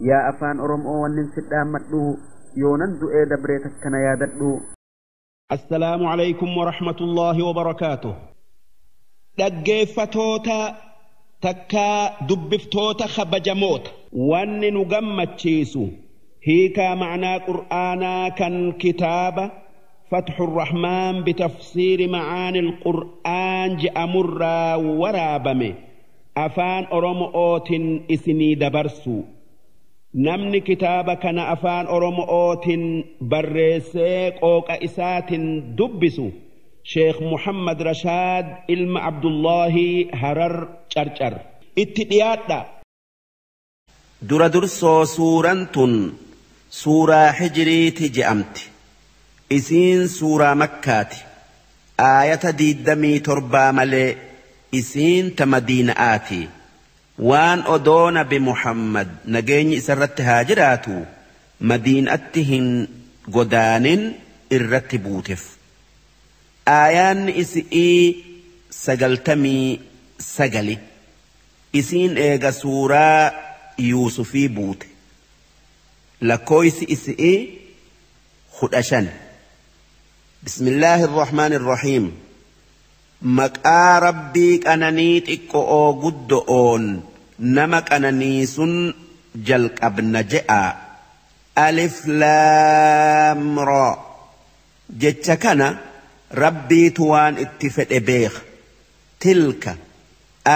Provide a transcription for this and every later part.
Yaa afaan Oromoo wannin sidhaammadhu yoonan du'ee dabree takkana yaadadhu. Assalaamu alaykum wa rahmatullaahi wa barakaatuh. Dhaggeeffatoota takkaa dubbiftoota kabajamoota. Wanni nu gammachiisu hiikaa ma'naa Qur'aanaa kan kitaaba Fatxu Rahmaan bitafsiiri ma'aanil Qur'aan je'amurraa waraabame afaan Oromootiin isinii dabarsu. Namni kitaaba kana afaan Oromootiin barreessee qooqa isaatiin dubbisu Sheekh Muhammad Rashaad ilma Abdullaahi Harar Carcar. Itti dhiyaadha. Dura dursoo suuraan tun suuraa Hijriiti je'amti. Isiin suuraa Makkaati. Aayata 27 malee isiin ta Madiina'aati. Waan odoo Nabi Muhammad nageenyi isarratti haa jiraatu Madiinatti hin godaanin irratti buuteef. Aayaanni isi'ii 99 isiin eega suuraa Yuusufii buute. Lakkoofsi isi'ii 15. Bismillaahi irrahmaani irrahiim. Maqaa Rabbii qananii xiqqo'oo guddo'oon nama qananii sun jalqabna je'a. Alif laam raa. Jecha kana Rabbiitu waan itti fedhe beeka. Tilka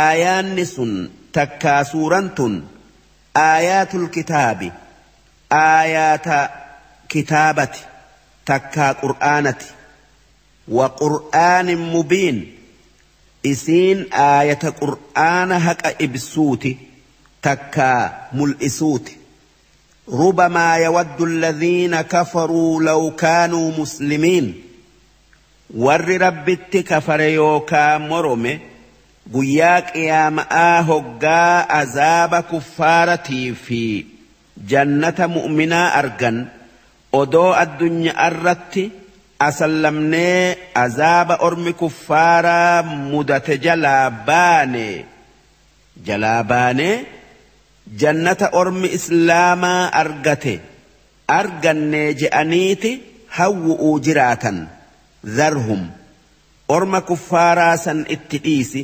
aayaanni sun takkaa suuraan tun aayaatul kitaabi aayaata kitaabati takkaa qur'aanati. Wa qur'aanin mubiin isiin aayata qur'aana haqa ibsuuti takkaa mul'isuuti. Rubamaa yawaddu alladhiina kafaruu law kaanuu muslimiin. Warri Rabbitti kafare yookaa morome guyyaa qiyaama'aa hoggaa azaaba kuffaaratii fi jannata mu'minaa argan odoo addunyaa irratti asallamnee azaaba ormi kuffaaraa mudate jalaa baane jannata ormi islaamaa argate argannee je'aniiti hawwu'uu jiraatan. Dharhum orma kuffaaraa san itti dhiisi.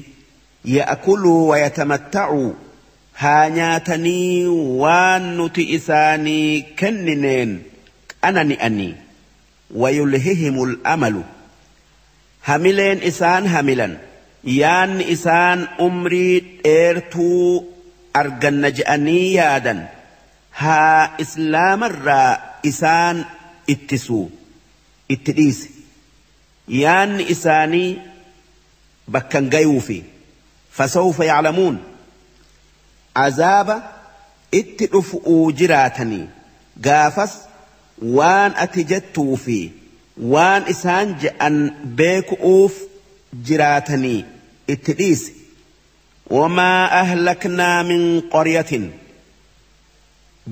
Ya'kuluu wa yatamatta'uu haa nyaatanii waan nuti isaanii kennineen qanani'anii. Wayulhihimul amalu hamileen isaan hamilan yaanni isaan umrii dheertuu arganna je'anii yaadan haa islaamarraa isaan ittisuu itti dhiisi. Yaanni isaanii bakkan gayuufi. Fasawfa ya'lamuun azaaba itti dhufu'uu jiraatanii gaafas waan ati jettuu fi waan isaan je'an beeku'uuf jiraatanii itti dhiisi. Wamaa ahlaknaa min qaryatin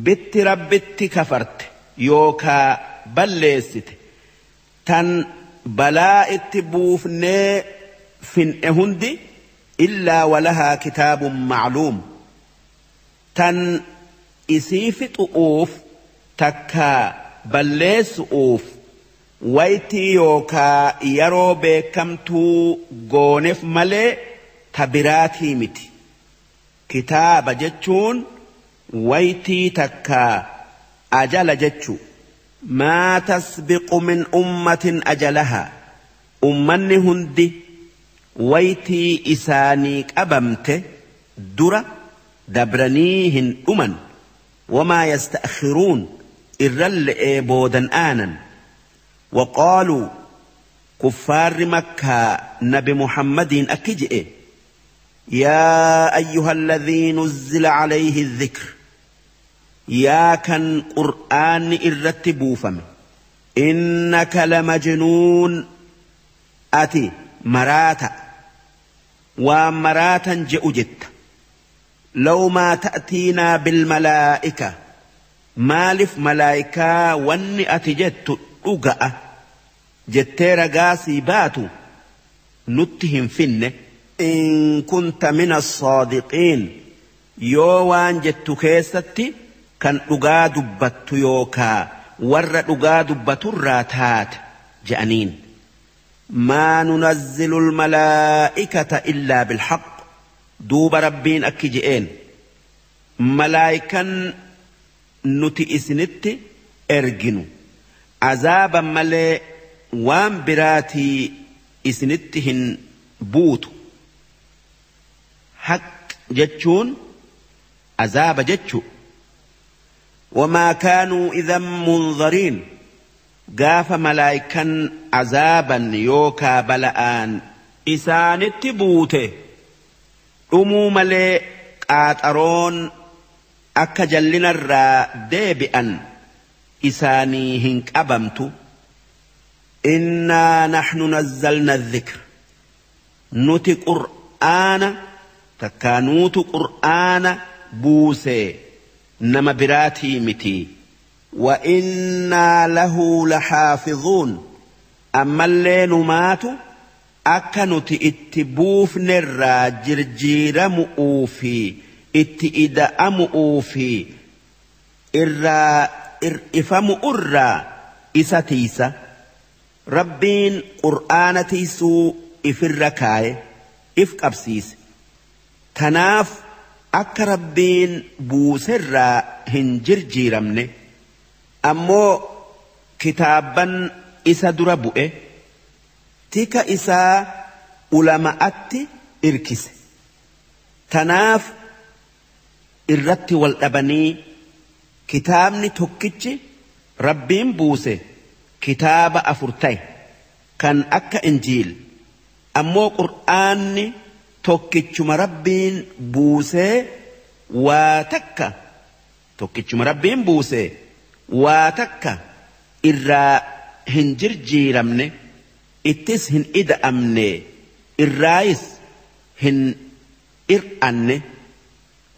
bitti Rabbitti kafarte yookaa balleessite tan balaa itti buufnee fin'e hundi illaa walahaa kitaabun ma'luum tan isii fixu'uuf takkaa balleessu'uuf waytii yookaa yeroo beekamtuu gooneef malee ta biraatii miti. Kitaaba jechuun waytii takkaa ajala jechuu. Maa tasbiqu min ummatin ajalahaa ummanni hundi waytii isaanii qabamte dura dabranii hin dhuman. Wamaa yasta'khiruun irralle'ee boodan aanan. Waqaaluu kuffaarri Makkaa Nabi Muhammadiin akki je'e. Yaa ayyuha alladhii nuzzila alayhi dhikr yaa kan qur'aanni irratti buufame innaka lamajnuun ati maraata waan maraatan je'u jetta. Law maa ta'tiinaa bilmalaa'ika maaliif malaa'ikaa wanni ati jettu dhuga'a jettee ragaa sii baatu nutti hin finne. In kunta mina as-saadiqiin yoo waan jettu keessatti Kan dhugaa dubbattu yookaa warra dhugaa dubbaturraa taate je'aniin. Maa nunazzilu almalaa'ikata illaa bilhaq. Duuba Rabbiin akki je'een, malaayikan nuti isinitti erginu azaaba malee waan biraatii isinitti hin buutu. Haq jechuun azaaba jechu. Wamaa kaanuu idhan munzariin. Gaafa malaayikan azaaban yookaa bala'aan isaanitti buute dhumuu malee qaaxaroon akka jallinarraa deebi'an isaanii hin qabamtu. Innaa naxnu nazzalna dhikra, nuti qur'aana takkaanuutu qur'aana buusee nama biraatii miti. Wa innaa lahu laxaafizuun, ammallee numaatu akka nuti itti buufnerraa jirjiiramu'uu fi itti ida'amu'uu fi irraa ir'ifamu'urraa isa tiisa. Rabbiin qur'aana tiisuu ifirra kaaye, if qabsiise. Tanaaf akka Rabbiin buuserraa hin jirjiiramne. Ammoo kitaabban isa dura bu'e tika isaa ulama'atti irkise. Tanaaf irratti wal dhabanii kitaabni tokkichi Rabbiin buuse kitaaba 4 ta'e kan akka Injiil. Ammoo qur'aanni tokkichuma Rabbiin buusee waa takka, tokkichuma Rabbiin buusee waa takka irraa hin jirjiiramne, ittis hin ida'amne, irraayis hin ir'anne.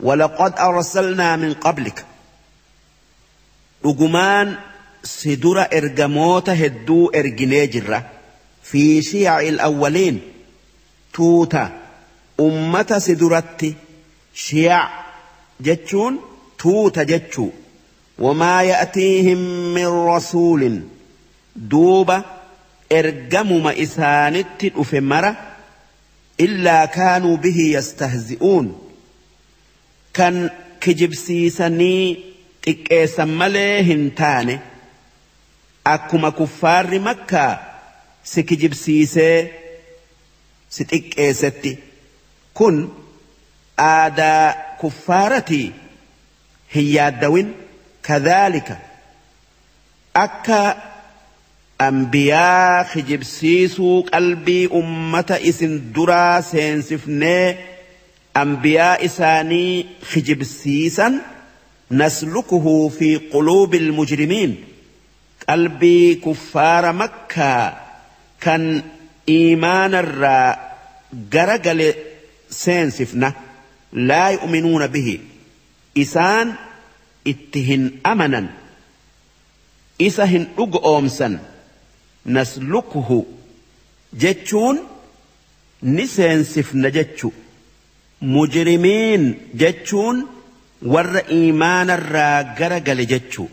Walaqad arsalnaa min qablika, dhugumaan si dura ergamoota hedduu erginee jirra. Fi shiya'il awwaliin, tuuta ummata si duratti. Shiya' jechuun tuuta jechuu. Wamaa ya'tiihim min rasuulin, duuba ergamuma isaanitti dhufe mara, illaa kaanuu bihi yastahzi'uun, kan kijibsiisanii xiqqeessan malee hin taane. Akkuma kuffaarri Makkaa si kijibsiisee si xiqqeessetti, kun aadaa kuffaaratii hin yaaddawin. Kadhaalika, akka ambiyaa kijibsiisuu qalbii ummata isin duraa seensifnee ambiyaa isaanii kijibsiisan, naslukuhu fi quluubil mujrimiin, qalbii kuffaara Makkaa kan iimaanarraa garagale seensifna. Laa yu'minuuna bihi, isaan itti hin amanan, isa hin dhugoomsan. Naslukuhu jechuun ni seensifna jechu. Mujrimiin jechuun warra iimaanarraa garagale jechu.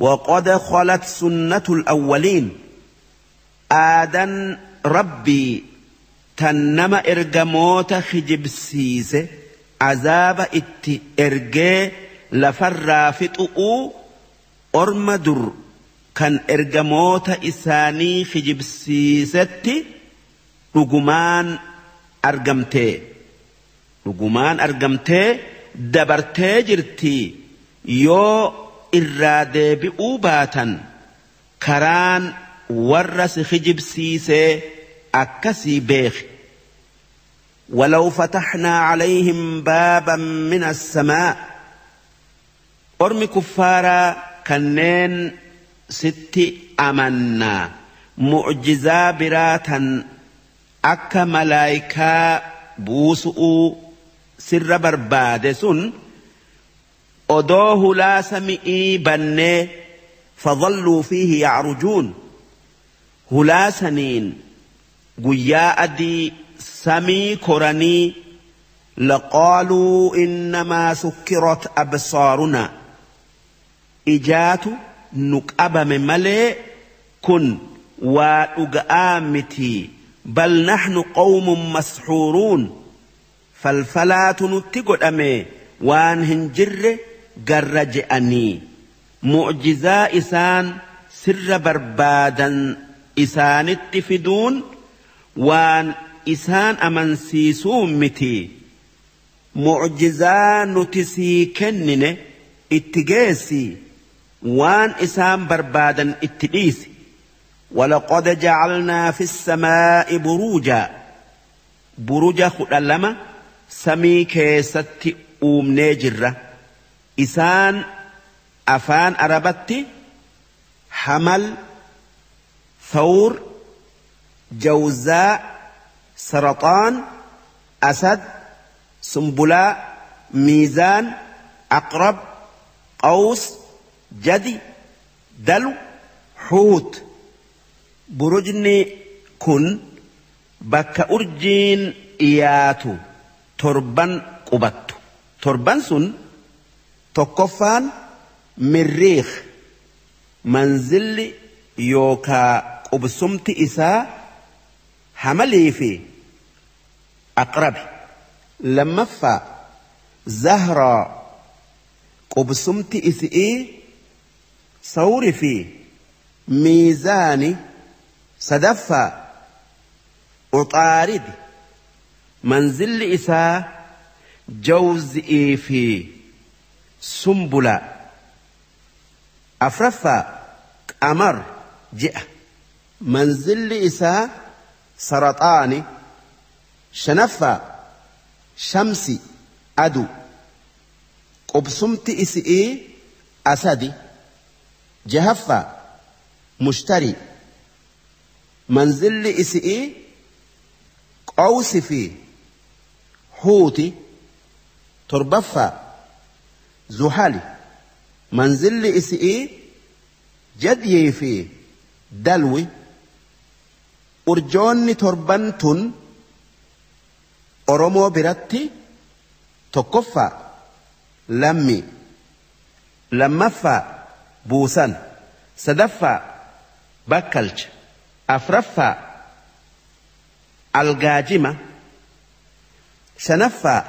Waqad khalat sunnatul awwaliin, aadan Rabbii tan nama ergamoota kijibsiise azaaba itti ergee lafarraa fixu'uu orma dur kan ergamoota isaanii kijibsiisetti dhugumaan argamtee, dhugumaan argamtee dabartee jirti. Yoo irraa deebi'uu baatan karaan warra si kijibsiisee akkasii beeki. Walaw fataxnaa calayhim baaban min assamaa, ormi kuffaaraa kanneen sitti amannaa mu'jizaa biraa tan akka malaayikaa buusu'uu sirra barbaade sun odoo hulaa sami'ii bannee, fadhalluu fiihi yacrujuun, hulaa saniin guyyaa adii samii koranii, laqaaluu innamaa sukkirat absaarunaa, Ijaatu nu qabame malee kun waa dhuga'aa miti. Bal naxnu qawmun masxuuruun, falfalaatu nutti godhame, waan hin jirre garra je'anii. Mucjizaa isaan sirra barbaadan isaanitti fiduun waan isaan amansiisuu miti. Mucjizaa nuti sii kennine itti geessi, waan isaan barbaadan itti dhiisi. ولقد جعلنا في السماء بروجا، buruja 12 samii keessatti uumnee jirra. Isaan afaan Arabatti Hamal, Thawr, Jawzaa, Saraxaan, Asad, Sumbulaa, Miizaan, Aqrab, Qaws, Jadi, Dalu, Xuut. Burujni kun bakka urjiin dhiyaatu torban qubattu. Torban sun tokkoffaan Mirriikh, manzilli yookaa qubsumti isaa Hamalii fi Aqrabi. Lammaffaa Zahraa, qubsumti isi'ii Sawri fi Miizaani. Sadaffaa Uxaaridi, manzilli isaa Jawzi'ii fi Sumbulaa. Afraffaa Qamar, ji'a, manzilli isaa Saraxaani. Shanaffaa Shamsi, adu, qubsumti isi'ii Asadi. Jahaffaa Mushtari, manzilli isi'ii Qawsi fi Huuti. Torbaffaa Zuhali, manzilli isi'ii Jadyii fi Dalwi. Urjoonni torban tun Oromoo biratti tokkoffaa Lammi, lammaffaa Buusan, sadaffaa Bakkalcha, afraffaa Algaajima, shanaffaa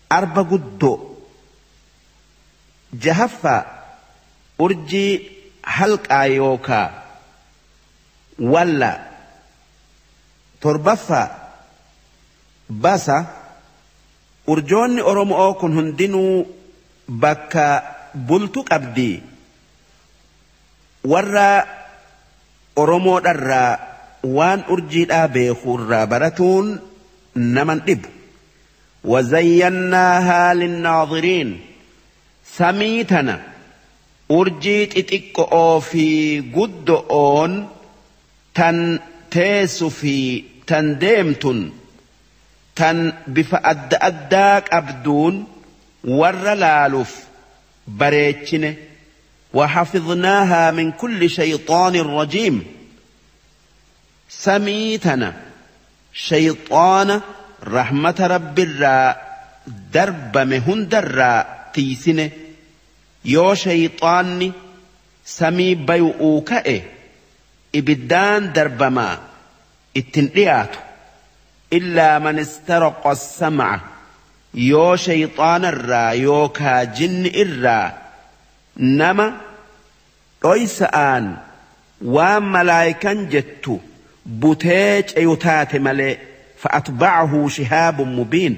Arba Guddoo, jahaffaa urjii Halqaa yookaa Walla, torbaffaa Basa. Urjoonni Oromoo kun hundinuu bakka bultu qabdi. Warra Oromoodharraa waan urjiidhaa beekuurraa baratuun naman dhibu. وزيناها للناظرين، samii tana urjii xixiqqo'oo fi guddo'oon, tan teessu fi tan deemtun, tan bifa adda addaa qabduun warra laaluuf bareechine. وحفظناها من كل شيطان رجيم، samii tana shayxaana rahmata Rabbirraa darbame hundarraa tiisine. Yoo shayxaanni samii bay'uu ka'e, ibiddaan darbamaa ittin dhiyaatu. إلا من استرق السمع, yoo shayxaanarraa yookaa jinni irraa nama dhoysa'aan waan malaayikan jettu butee ceyu taate malee. فأتبعه شهاب مبين,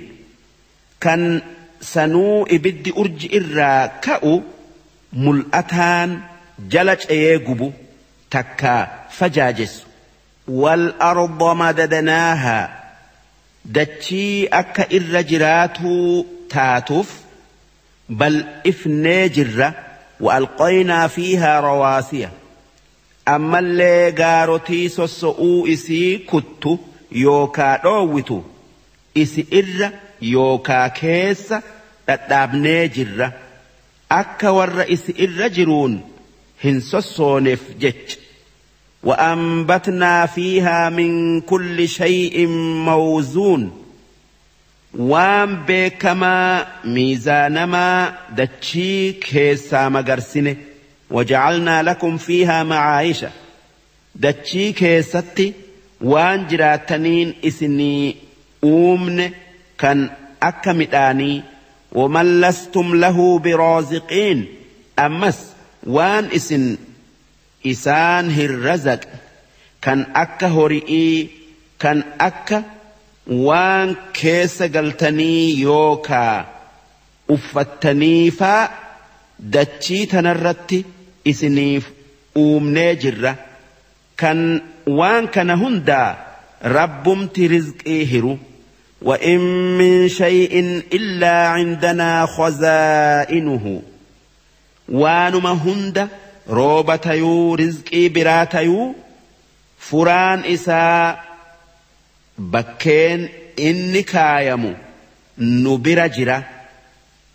kan sanuu ibiddi urji irraa ka'u mul'ataan jala ceyee gubu takkaa fajaajessu. والأرض مددناها, dachii akka irra jiraatuu taatuuf bal'ifnee jirra. وألقينا فيها رواسي, ammallee gaarotii sosso'uu isii kuttu yookaa dhoowwitu isi irra yookaa keessa dhadhaabnee jirra, akka warra isi irra jiruun hin sossooneef jecha. وأنبتنا فيها من كل شيء موزون. Waan beekamaa miizaanamaa dachii keessaa magarsine. Wajacalnaa lakum fiihaa macaayisha, dachii keessatti waan jiraataniin isinii uumne kan akka midhaanii. Waman lastum lahu biraaziqiin, ammas waan isin isaan hin razaqne kan akka hori'ii, kan akka waan keessa galtanii yookaa uffattaniifaa dachii tanarratti isiniif uumnee jirra. Kan waan kana hundaa rabbumti rizqii hiru. وإن من شيء إلا عندنا خزائنه، waanuma hunda, rooba tayuu rizqii biraa tayuu, furaan isaa bakkeen inni kaayamu nu bira jira,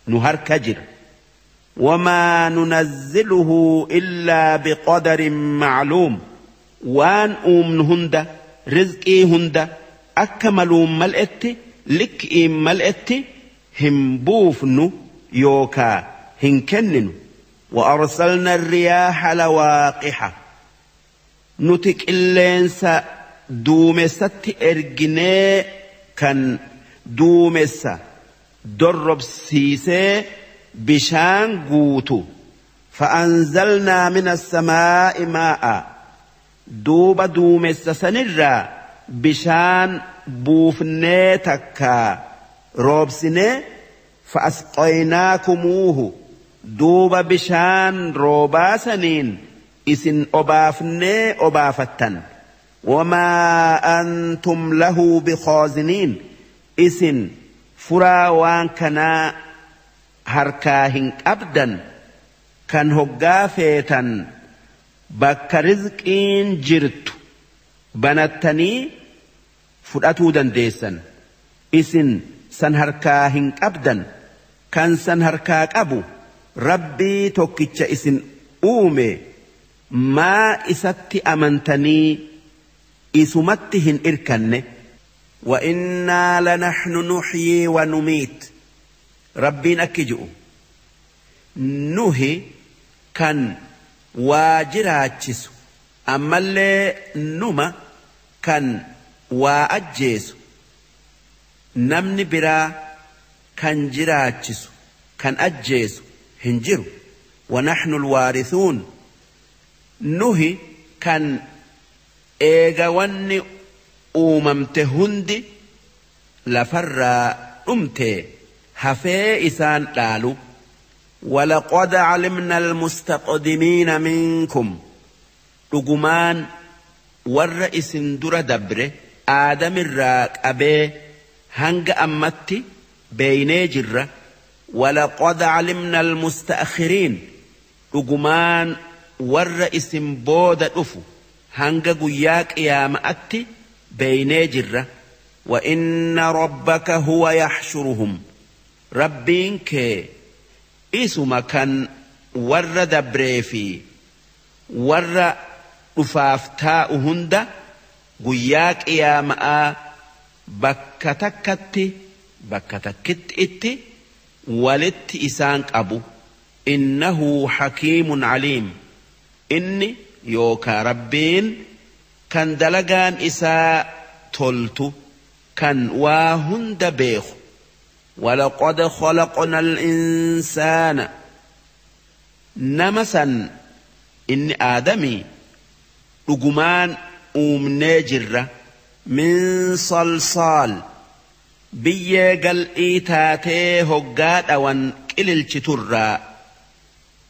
nu harka jira. وما ننزله إلا بقدر معلوم، waan uumnu hunda, rizqii hunda, akka maluun mal'etti, likkiin mal'etti hin buufnu yookaa hin kenninu. وأرسلنا الرياح لواقح، nuti qilleensa duumessatti erginee kan duumessa dorrobsiisee bishaan guutu. فأنزلنا من السماء ماء، duuba duumessa sanirraa bishaan buufnee takkaa roobsinee. فأسقيناكموه، duuba bishaan roobaa saniin isin obaafnee obaafattan. وما أنتم له بخازنين، isin furaa waan kanaa harkaa hin qabdan kan hoggaa feetan bakka rizqiin jirtu banattanii fudhatuu dandeessan. Isin san harkaa hin qabdan. Kan san harkaa qabu rabbii tokkicha isin uume. Maa isatti amantanii isumatti hin irkanne? وإنا لنحن نحيي ونميت، rabbiin akki ji'u, nuhi kan waa jiraachisu, ammallee numa kan waa ajjeesu. Namni biraa kan jiraachisu kan ajjeesu hin jiru. ونحن الوارثون، nuhi kan eega wanni uumamte hundi lafarraa dhumte hafee isaan dhaalu. ولقد علمنا المستقدمين منكم، dhugumaan warra isin dura dabre aadamirraa qabee hanga ammatti beeynee jirra. ولقد علمنا المستأخرين، dhugumaan warra isin booda dhufu hanga guyyaa qiyaama'atti beeynee jirra. وإن ربك هو يحشرهم، rabbiin kee isuma kan warra dabree fi warra dhufaaf taa'u hunda guyyaa qiyaama'aa bakka takkatti, bakka takkitti itti walitti isaan qabu. إنه حكيم عليم، inni yookaa rabbiin kan dalagaan isaa toltu, kan waa hunda beeku. ولقد خلقنا الإنسان، nama san, inni aadamii, dhugumaan uumnee jirra. من صلصال، biyyee gal'ii taatee hoggaa dhawan qililchiturraa.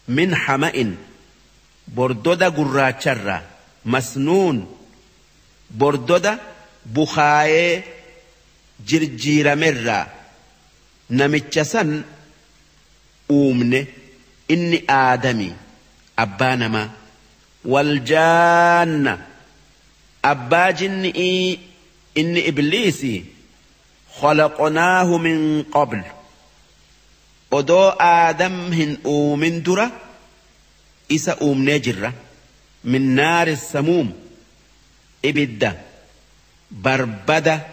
من حمإ، bordoda gurraacharraa. مسنون، bordoda bukaayee jirjiiramerraa namicha san uumne, inni aadami, abbaa namaa. والجان، abbaa jinni'ii, inni ibliisi. خلقناه من قبل، odoo aadam hin uumin dura isa uumnee jirra. من نار السموم، ibidda barbada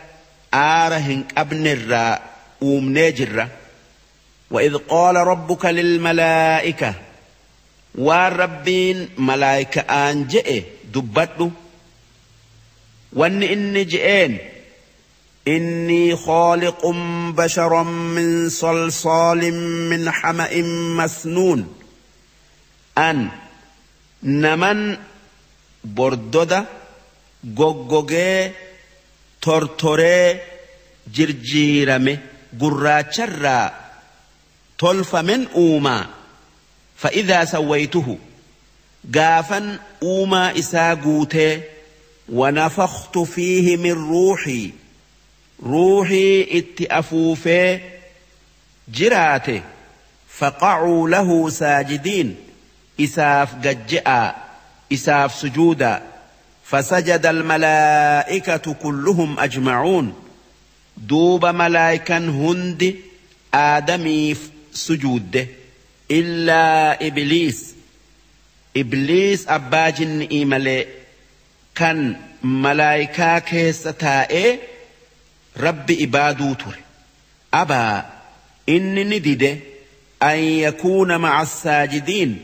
aara hin qabnerraa. uumnee jirra. وإذ قال ربك للملائكة waan Rabbiin malaayika'aan je'e dubbadhu. Wanni inni je'een إني خالق بشرا من صلصال من حمإ مسنون. An naman bordoda goggogee tortoree jirjiirame gurraacharraa tolfamen uumaa. فإذا سويته gaafan uumaa isaa guutee ونفخت فيه من روحي ruuhii itti afuufee jiraate فقعوا له ساجدين isaaf gajje'aa isaaf sujuudaa. فسجد الملائكة كلهم أجمعون duuba malaayikan hundi Aadamiif sujuudde إلا إبليس Ibliis abbaa jinni'ii malee kan malaayikaa keessa taa'ee Rabbi ibaaduu ture. أبى inni ni dide أن يكون مع الساجدين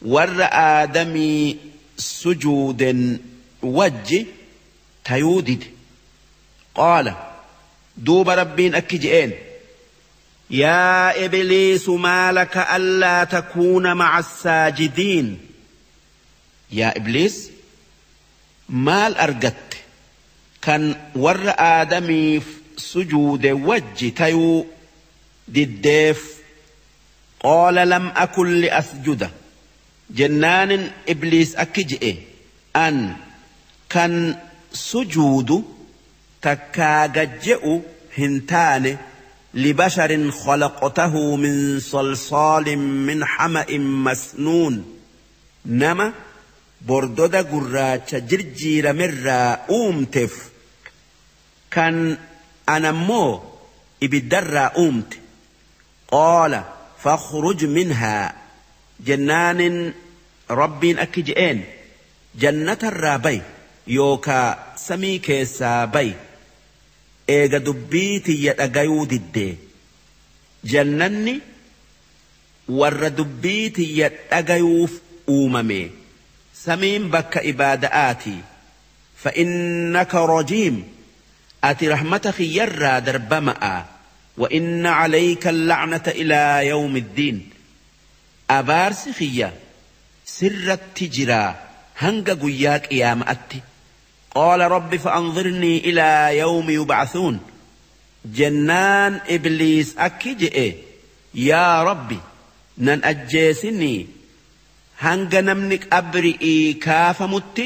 warra Aadamii sujuuden wajji tayuu dide. قال duuba Rabbiin akki je'een يا إبليس ما لك ألا تكون مع الساجدين. Yaa Ibliis maal argatte kan warra Aadamiif sujuude wajji tayuu diddeef? قال لم أكن لأسجد jennaanin Ibliis akki je'e an kan sujuudu takkaa gajje'u hin taane لبشر خلقته من صلصال من حمإ مسنون. Nama bordoda gurraacha jirjiiramerraa uumteef kan anammoo ibiddarraa uumte. قال فاخرج منها jennaanin Rabbiin akki je'een jannatarraa bay yookaa samii keessaa bay eega dubbii tiyya dhagayuu diddee. Jannanni warra dubbii tiyya dhagayuuf uumame samiin bakka ibaada'aati. فإنك رجيم ati rahmata kiyyarraa darbama'a. وإن عليك اللعنة إلى يوم الدين abaarsi kiyya sirratti jiraa hanga guyyaa qiyaama'atti. قال رب فأنظرني إلى يوم يبعثون jennaan Ibliis akki je'e yaa Rabbi nan ajjeesinii hanga namni qabri'ii kaafamutti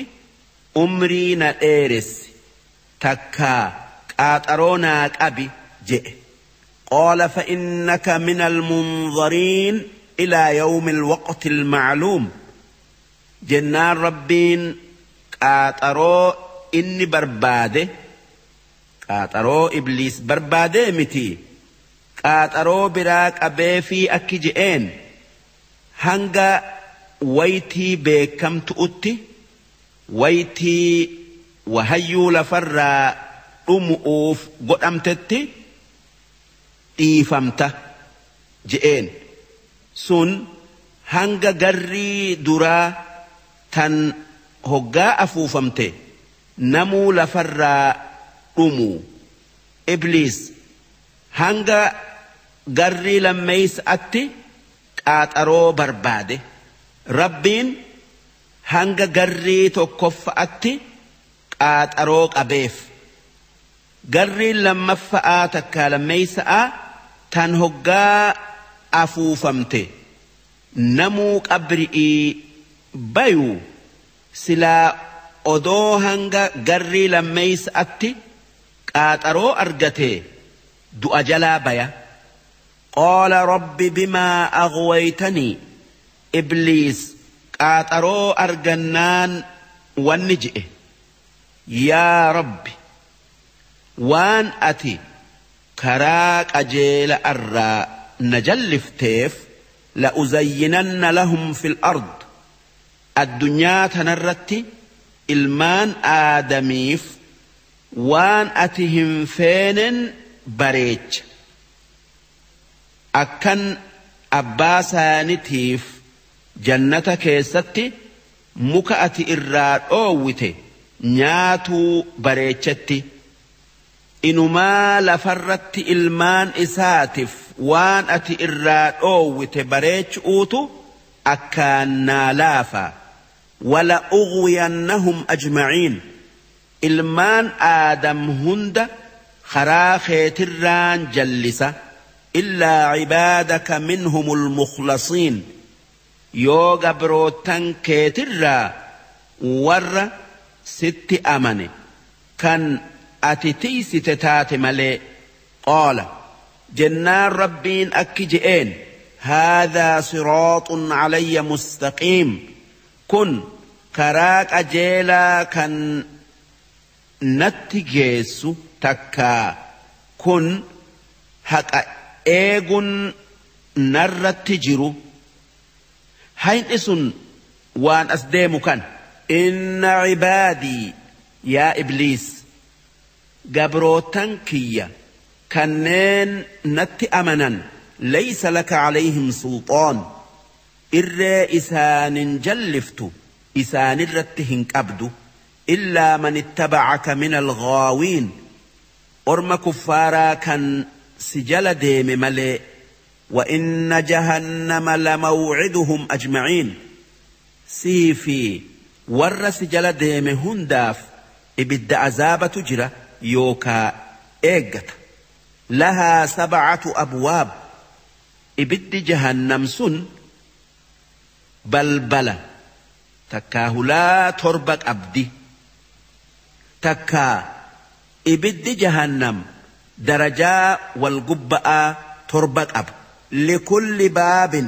umrii na dheeressi takkaa qaaxaroo naa qabi je'e. قال فإنك من المنظرين إلى يوم الوقت المعلوم jennaan Rabbiin qaaxaroo inni barbaade qaaxaroo Ibliis barbaadee miti qaaxaroo biraa qabee fi akki je'een hanga waytii beekamtu'utti waytii wahayyuu lafarraa dhumu'uuf godhamtetti dhiifamta je'een. Sun hanga garrii duraa tan hoggaa afuufamte namuu lafarraa dhumu. Ibliis hanga garrii lammeeysa'atti qaaxaroo barbaade. Rabbiin hanga garrii tokkoffa'atti qaaxaroo qabeef. Garriin lammaffa'aa takkaa lammeeysa'aa tan hoggaa afuufamte namuu qabri'ii bayuu silaa odoo hanga garrii lammeeysa'atti qaaxaroo argate du'a jalaa baya. قال رب بما أغويتني Ibliis qaaxaroo argannaan wanni je'e yaa Rabbi waan ati karaa qajeela irraa na jallifteef لأزينن لهم في الأرض addunyaa tanarratti ilmaan Aadamiif waan ati hin feenen bareecha. Akkan abbaa saanitiif jannata keessatti muka ati irraa dhoowwite nyaatuu bareechetti inumaa lafarratti ilmaan isaatiif waan ati irraa dhoowwite bareechuutu akkaan naa laafa. Wala ughwiyannahum ajmaciin ilmaan aadam hunda karaa keetirraan jallisa illaa cibaadaka minhumul mukhlasiin yoo gabrootan keetirraa warra sitti amane kan ati tiysite taate malee. Qaala jennaan rabbiin akki je'een haadhaa siraaxun calayya mustaqiim kun karaa qajeelaa kan natti geessu takkaa kun haqa eegun narratti jiru hayni sun waan as deemu kan inna cibaadii yaa ibliis gabrootan kiyya kanneen natti amanan laysa laka calayhim sulxaan irree isaanin jalliftu isaanirratti hin qabdu illaa man ittabacaka min alghaawiin orma kuffaaraa kan si jala deeme malee. Wa inna jahannama lamawciduhum ajmaciin sii fi warra si jala deeme hundaaf ibidda azaabatu jira yookaa eeggata. Lahaa sabcatu abwaab ibiddi jahannam sun balbala takkaa hulaa torba qabdi takkaa ibiddi jahannam darajaa wal gubba'aa torba qaba. Likulli baabin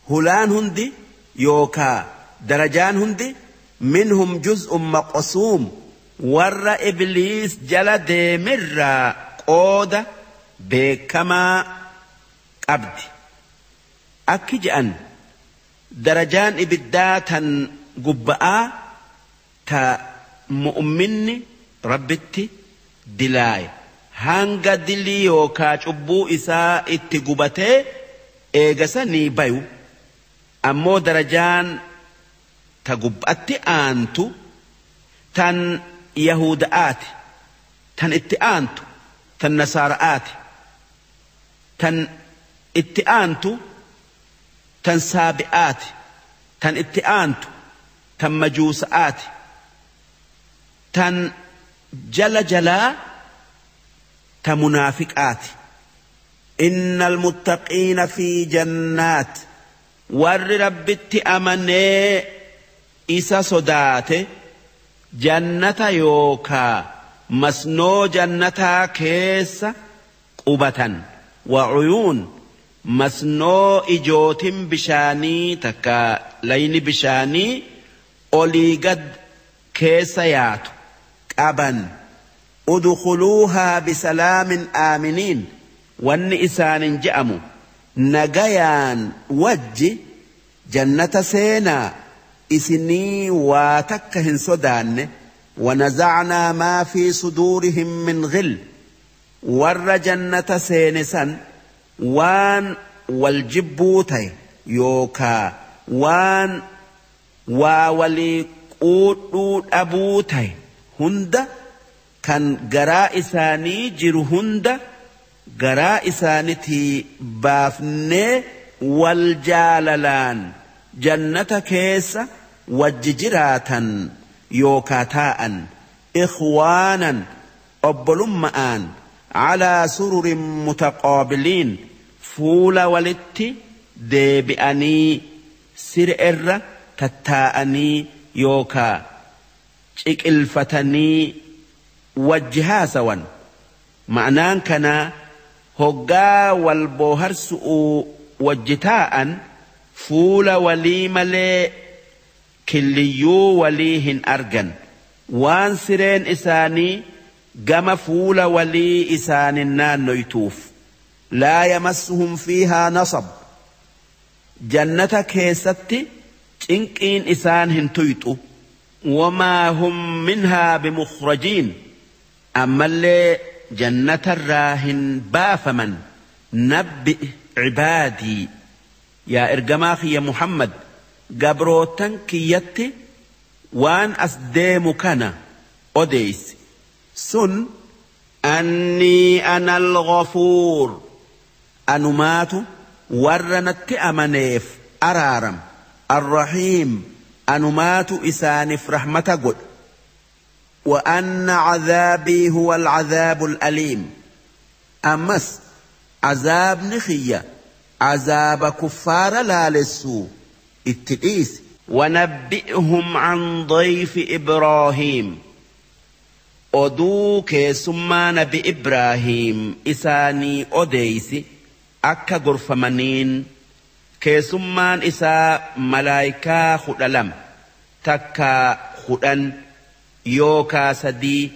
hulaan hundi yookaa darajaan hundi minhum juz'un maqsuum warra ibliis jala deemirraa qooda beekamaa qabdi. Akki je'an darajaan ibiddaa tan gubba'aa ta mu'minni rabbitti dilaaye hanga dilii yookaa cubbuu isaa itti gubatee eegasanii bayu. Ammoo darajaan ta gubbatti aantu tan yahuda'aati tan itti aantu tan nasaara'aati tan itti aantu tan saabi'aati tan itti aantu tan majuusa'aati tan jala jalaa ta munaafiqaati. Innal muttaqiina fi jannaat warri rabbitti amanee isa sodaate jannata yookaa masnoo jannataa keessa qubatan. Wa cuyuun masnoo ijootin bishaanii takka layni bishaanii olii gad keessa yaatu qaban. Udkhuluuhaa bisalaamin aaminiin wanni isaanin je'amu nagayaan wajji jannata seenaa isinii waa takka hin sodaanne. Wanazacnaa maa fi suduurihim min ghil warra jannata seene san waan wal jibbuu ta'e yookaa waan waa walii quudhuu dhabuu ta'e hunda kan garaa isaanii jiru hunda garaa isaanitii baafnee wal jaalalaan jannata keessa wajji jiraatan yookaa taa'an. Ikhwaanan obbolummaan calaa sururin mutaqaabiliin fuula walitti deebi'anii siree irra tattaa'anii yookaa ciqilfatanii wajji haasawan. Ma'naan kanaa hoggaa wal booharsu'uu wajji taa'an fuula walii malee killiyyuu walii hin argan. Waan sireen isaanii gama fuula walii isaanin naannoytuuf. Laa yamassuhum fiihaa nasab jannata keessatti cinqiin isaan hin tuyxu. Wamaa hum minhaa bimukhrajiin ammallee jannatarraa hin baafaman. Nabbi cibaadii, yaa ergamaa kiyya Muhammad, gabrootan kiyyatti waan as deemu kana odeeysi. Sun annii ana al-ghafuur, anumaatu warra natti amaneef araaram, arrahiim, anumaatu isaaniif rahmata godha. وأن عذابي هو العذاب الأليم. أمس عذاب نخية عذاب كفار لا لسو اتئيس. ونبئهم عن ضيف إبراهيم. Oduu keessummaa nabi Ibraahim isaanii odeeysi akka gorfamaniin. Keessummaan isaa malaayikaa 12 takka 10 yookaa 3,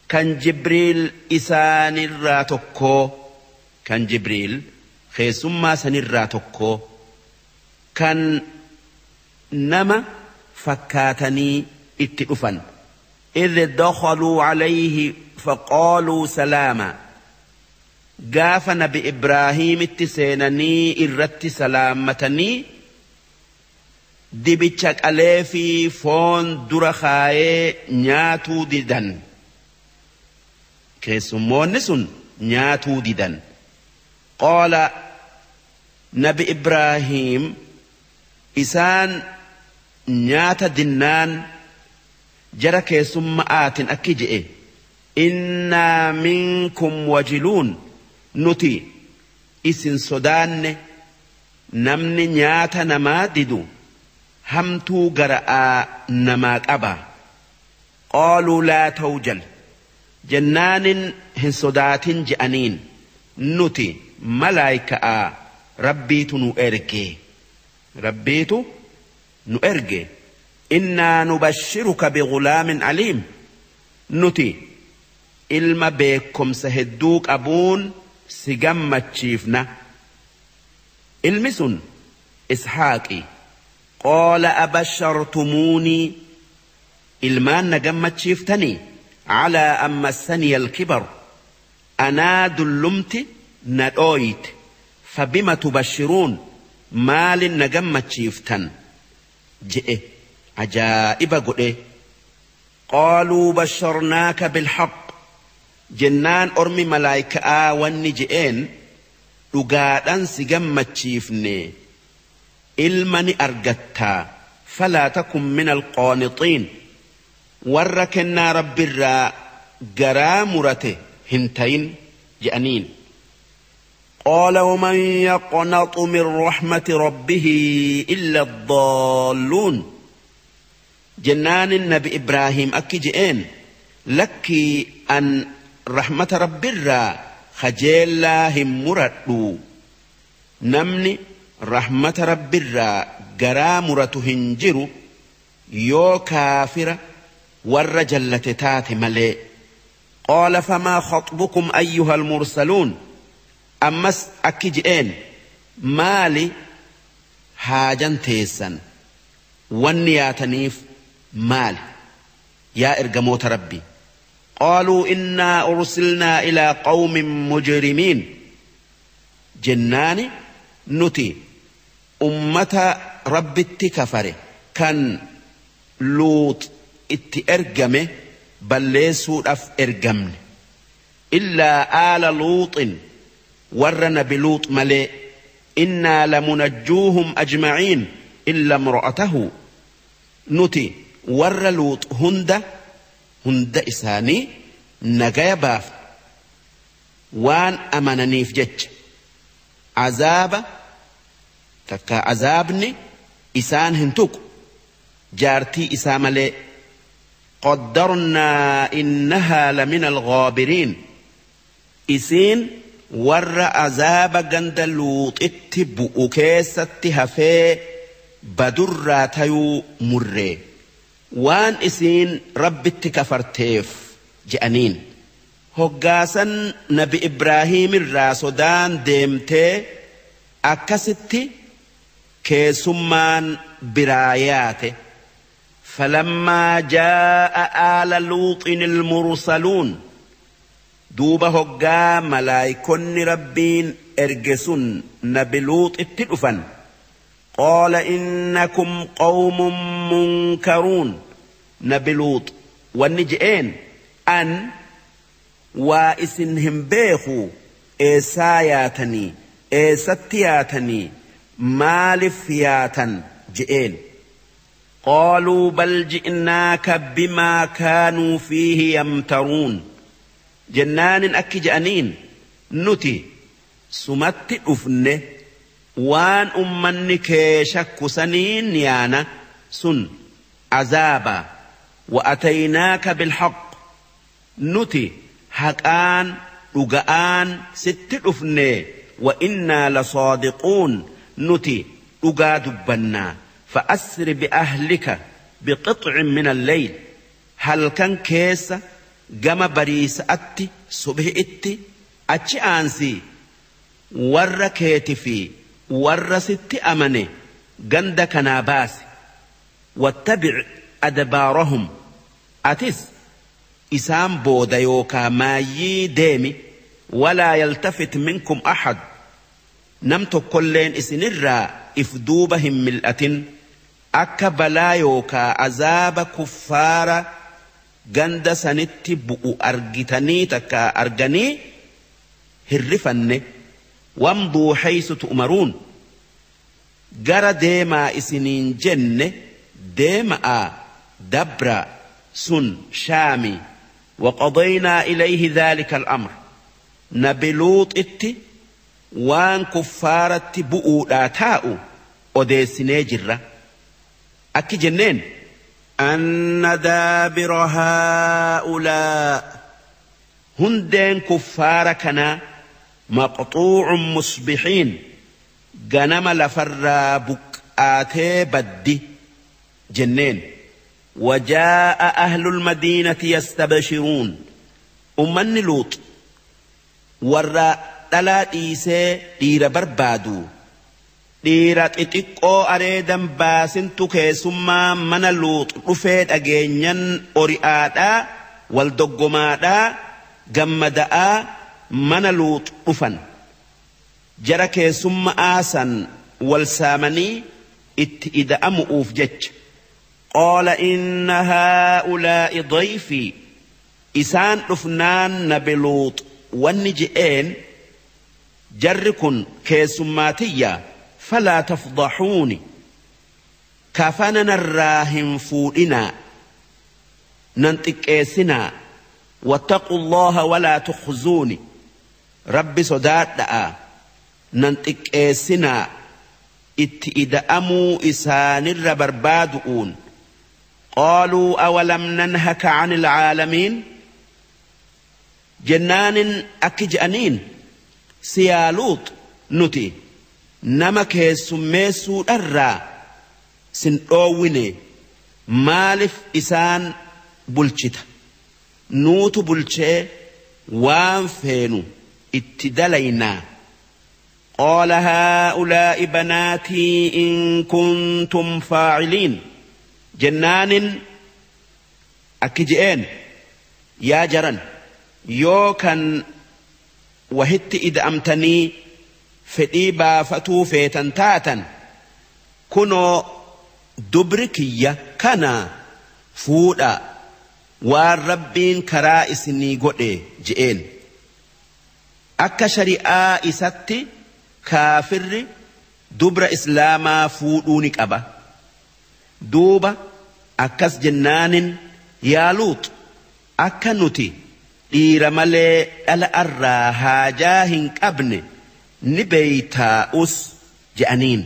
kan Jibriil isaanirraa tokkoo, kan Jibriil keessummaa sanirraa tokkoo, kan nama fakkaatanii itti dhufan. إذ دخلوا عليه فقالوا سلاما. Gaafa nabi Ibraahimitti seenanii irratti salaamatanii, dibicha qalee fi foon dura kaayee nyaatuu didan. Keessummoonni sun nyaatuu didan. Qaala, nabi Ibraahim isaan nyaata dinnaan jara keessumma'aatin akki je'e: "Innaa minkum wajiluun, nuti isin sodaanne. Namni nyaata namaa didu hamtuu gara'aa namaa qaba." "Qaaluu laa tawjal" jennaanin, hin sodaatin je'aniin, nuti malaayika'aa, Rabbiitu nu erge, Rabbiitu nu erge. "Innaa nubashshiruka bigulaamin aliim, nuti ilma beekomsa hedduu qabuun si gammachiifna." Ilmi sun Ishaaqi. "Qaala abashartumuunii, ilmaan na gammachiiftanii, calaa an massaniya alkibar, anaa dullumti na dhooyte, fabima tubashiruun, maalin na gammachiiftan?" je'e ajaa'iba godhe. "Qaaluu basharnaaka bilhaq" jennaan, ormi malaayika'aa wanni je'een, dhugaadhan si gammachiifne, ilma ni argattaa. "Falaa takun min alqaanixiin, warra kennaa Rabbirraa garaa murate hin tayin" je'aniin. "Qaala waman yaqnaxu min raxmati rabbihi illa addaalluun" jennaanin, nabi Ibraahim akki je'een: lakkii, an rahmata Rabbirraa kajeellaa hin muradhu. Namni rahmata Rabbirraa garaa muratu hin jiru yoo kaafira warra jallate taate malee. "Qaala famaa khaxbukum ayyuha almursaluun." Ammas akki je'een: maali haajan teessan, wanni yaataniif maali, yaa ergamoota Rabbi? "Qaaluu innaa ursilnaa ilaa qawmin mujrimiin" jennaani, nuti ummata Rabbitti kafare kan Luut itti ergame balleessuudhaaf ergamne. "Illaa aala Luuxin, warra nabi Luux malee. Innaa lamunajjuuhum ajmaciin illa imra'atahu, nuti warra Luux hunda hunda isaanii nagaya baafna, waan amananiif jecha azaaba takka azaabni isaan hin tuqu, jaartii isaa malee. Qaddarnaa innahaa lamina alghaabiriin, isiin warra azaaba ganda Luuxitti bu'u keessatti hafee badurraa tayuu murree, waan isiin Rabbitti kafarteef" je'aniin. Hoggaasan nabi Ibraahiimirraa sodaan deemtee, akkasitti keessummaan biraa yaate. فلما جاء آل لوط المرسلون. Duuba hoggaa malaayikonni Rabbiin erge sun nabi Luuxitti dhufan. Qaala innakum qawmun munkaruun. Nabi Luux wanni je'een an waa isin hin beeku, eessaa yaatanii, eessatti yaatanii, maalif yaatan je'een. Qaaluu bal ji'naaka bimaa kaanuu fiihi yamtaruun. Jennaanin akki je'aniin nuti sumatti dhufne waan ummanni kee shakku saniin yaana sun azaaba. Wa ataynaaka bilhaq, nuti haqaan dhuga'aan sitti dhufne. Wa innaa lasaadiquun, nuti dhugaa dubbannaa. Fa'asri bi'ahlika biqixcin min alleyl, halkan keessa gama bariisa'atti subhi'itti achi aansii warra keeti fi warra sitti amane ganda kanaa baasi. Wattabic adbaarahum, atis isaan booda yookaa maayyii deemi. Walaa yaltafit minkum axad, nam tokkolleen isinirraa if duuba hin mil'atin, akka balaa yookaa azaaba kuffaara ganda sanitti bu'u argitanii takka arganii hirrifanne. Wamduu haysu tu'maruun, gara deemaa isiniin jenne deema'a dabra sun shaami. Waqadaynaa ilayhi dhalika al'amr, nabi Luuxitti waan kuffaaratti bu'uudhaa taa'u odeessinee jirra. Akki jenneen anna daabira haa'ulaa, hundeen kuffaara kanaa maqxuucun musbixiin, ganama lafarraa buqqaatee baddi jenneen. وجاء أهل المدينة يستبشرون، أمني لوط warra dhalaa dhiisee dhiira barbaadu, dhiira xixiqqoo areedan baasintu keessummaa mana Luux dhufee dhageenyan ori'aadhaa wal doggomaadhaa gammada'aa mana Luux dhufan. Jara keessummaa san wal saamanii itti ida'amu'uuf jecha. Qaala inna haa'ulaa'i dayfii, isaan dhufnaan nabi Luux wanni je'een jarri kun keessummaatiyya, falaa tafdaxuuni, kafana narraa hin fuudhinaa, nan xiqqeessinaa. Wattaqu allaha walaa tukhzuuni, rabbi sodaadha'a, nan xiqqeessinaa itti ida'amuu isaanirra barbaadu'uun. Qaaluu awalam nanhaka ani alcaalamiin, jennaanin akki je'aniin siyaa Luux nuti nama keessummeessuudharraa sin dhoowwine, maalif isaan bulchita? Nuutu bulchee waan feenu itti dalaynaa. Qaala haa'ulaa'i banaatii in kuntum faaciliin, jennaanin akki je'een yaa jaran, yoo kan wahitti ida'amtanii fedhii baafatuu feetan taatan, kunoo dubri kiyya kana fuudha, waan rabbiin karaa isinii godhe je'een. Akka shari'aa isatti kaafirri dubra islaamaa fuudhuu ni qaba. Duuba akkas jennaanin yaa Luux, akka nuti dhiira malee dhala irraa haajaa hin qabne ni beeytaa'us je'aniin.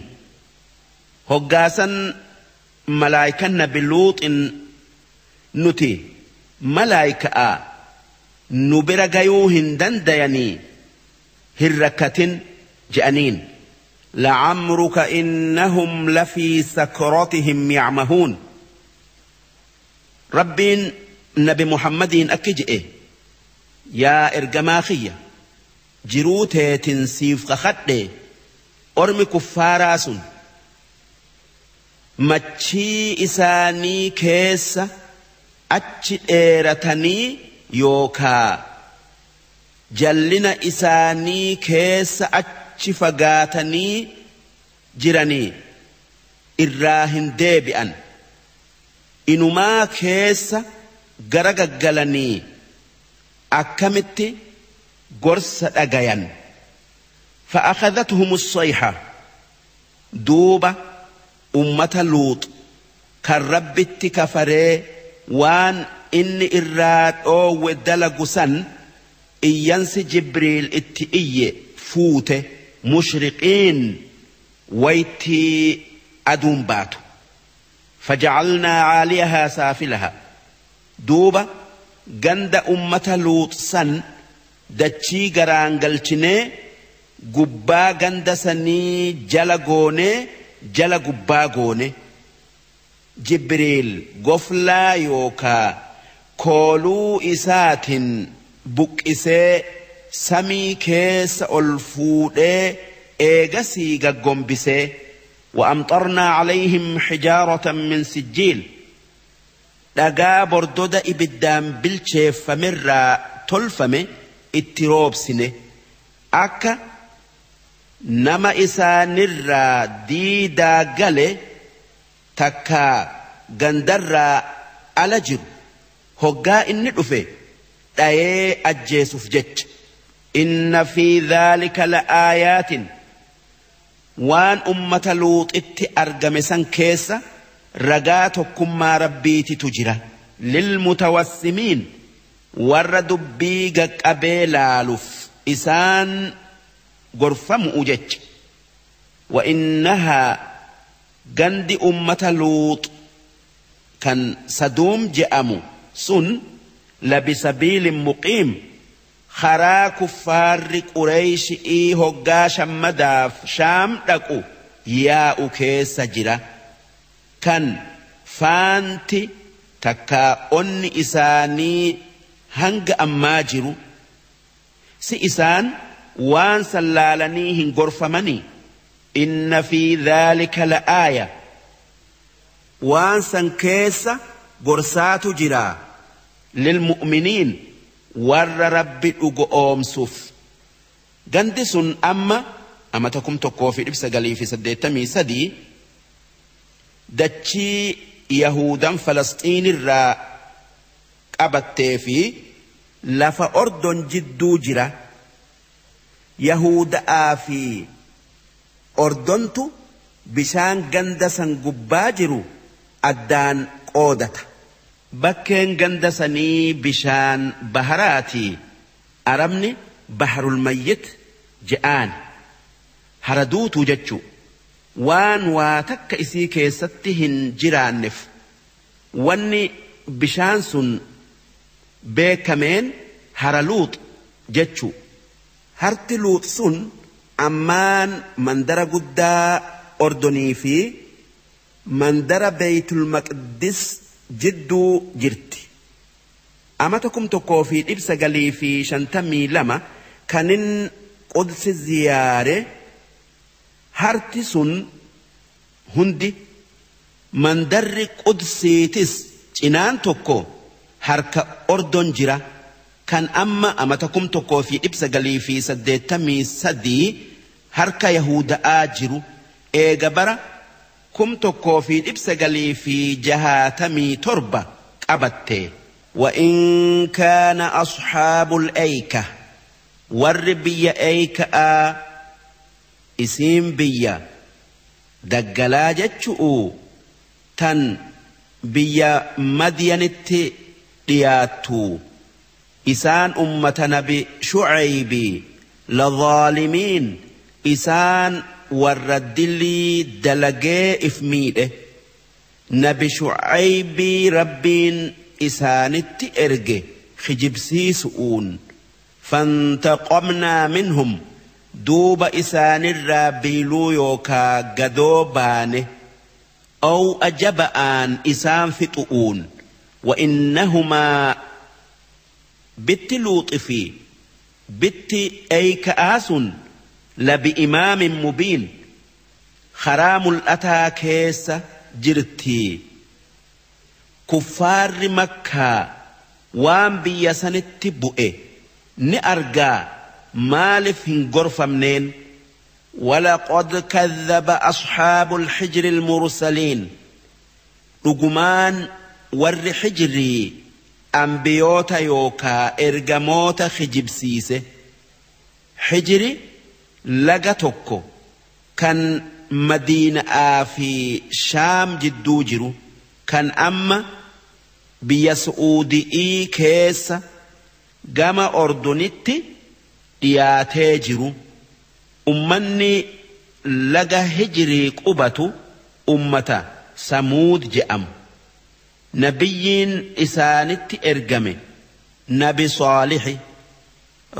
Hoggaasan malaayikan nabi Luuxin nuti malaayikaa nu bira gayuu hin dandayanii hin rakkatin je'aniin. La'amruka innahum lafii sakratihim yacmahuun. Rabbiin nabi Muhammadiin akki je'e, yaa ergamaa kiyya, jiruu teetin siif kakadhe, ormi kuffaaraa sun machii isaanii keessa achi dheeratanii yookaa jallina isaanii keessa achi Achi fagaatanii jiranii irraa hin deebi'an. Inumaa keessa gara gaggalanii akkamitti gorsa dhagayan. فأخذتهم الصيحة duuba ummata Luux kan Rabbitti kafaree waan inni irraa dhoowwe dalagu san iyyansi Jibriil itti iyye fuute مشرقين waytii aduun baatu. فجعلنا عاليها سافلها duuba ganda ummata Luux san dachii garaan galchinee gubbaa ganda sanii jala goonee jala gubbaa goone. Jibriil goflaa yookaa kooluu isaatiin buqqisee samii keessa ol fuudhee eegasii gaggombisee. وأمطرنا عليهم حجارة من سجيل dhagaa bordoda ibiddaan bilcheeffamerraa tolfame itti roobsine akka nama isaanirraa diidaa gale takkaa gandarraa ala jiru hoggaa inni dhufe dhayee ajjeesuuf jecha. إن في ذلك لآيات waan ummata Luuxitti argame san keessa ragaa tokkummaa Rabbiititu jira. للمتوسمين warra dubbii gaqqabee laaluuf isaan gorfamu'u jecha. وإنها gandi ummata Luux kan Saduum je'amu sun لبسبيل مقيم karaa kuffaarri Qureeyshii hoggaa shammadaaf Shaam dhaqu yaa'u keessa jira. Kan faanti takkaa onni isaanii hanga ammaa jiru si isaan waan sallaalanii hin gorfamanii. إن في ذلك لآية waan san keessa gorsaatu jira. للمؤمنين warra Rabbi dhugo oomsuuf. Gandi sun amma amata 1983 dachii Yahudan Falasxiinirraa qabattee fi lafa Ordon jidduu jira. Yahuda'aa fi Ordontu bishaan ganda san gubbaa jiru addaan qoodata. Bakkeen ganda sanii bishaan baharaati. Arabni baharul mayyit je'aan hara duutuu jechuu waan waa takka isii keessatti hin jiraanneef wanni bishaan sun beekameen hara Luux jechuu. Harti Luux sun ammaan mandara guddaa Ordonii fi mandara Beeytul Maqdis jidduu jirti. Amata 1952 kanin Qudsi ziyaare harti sun hundi mandarri Qudsiitis cinaan tokko harka Ordon jira. Kan amma amata 1983 harka Yahuda'aa jiru eega bara 1967 qabatte. وإن كان أصحاب الأيكة warri biyya Eyka'a isiin biyya daggalaa jechu'u tan biyya Madyanitti dhiyaattu isaan ummata nabi Shucaybi لظالمين isaan warra dilii dalagee if miidhe. Nabi Shucaybii Rabbiin isaanitti erge kijibsiisu'uun. فانتقمنا منهم duuba isaanirraa biiluu yookaa gadoo baane aw ajaba'aan isaan fixu'uun. وإنهما bitti Luuxi fi bitti Eyka'aa sun لبإمام مبين karaa mul'ataa keessa jirti. Kuffaarri Makkaa waan biyya sanitti bu'e ni argaa maaliif hin gorfamneen? ولقد كذب أصحاب الحجر المرسلين رجمان ور حجري أنبيوتا يوكا إرجموتا خجبسيسه حجري لقتكو كان مدينة في شام جدو جرو كان أما بيسعودي كيس جما أردنتي dhiyaatee jiru ummanni laga Hijrii qubatu ummata Samuud je'amu. Nabiyyiin isaanitti ergame Nabi Saalixi.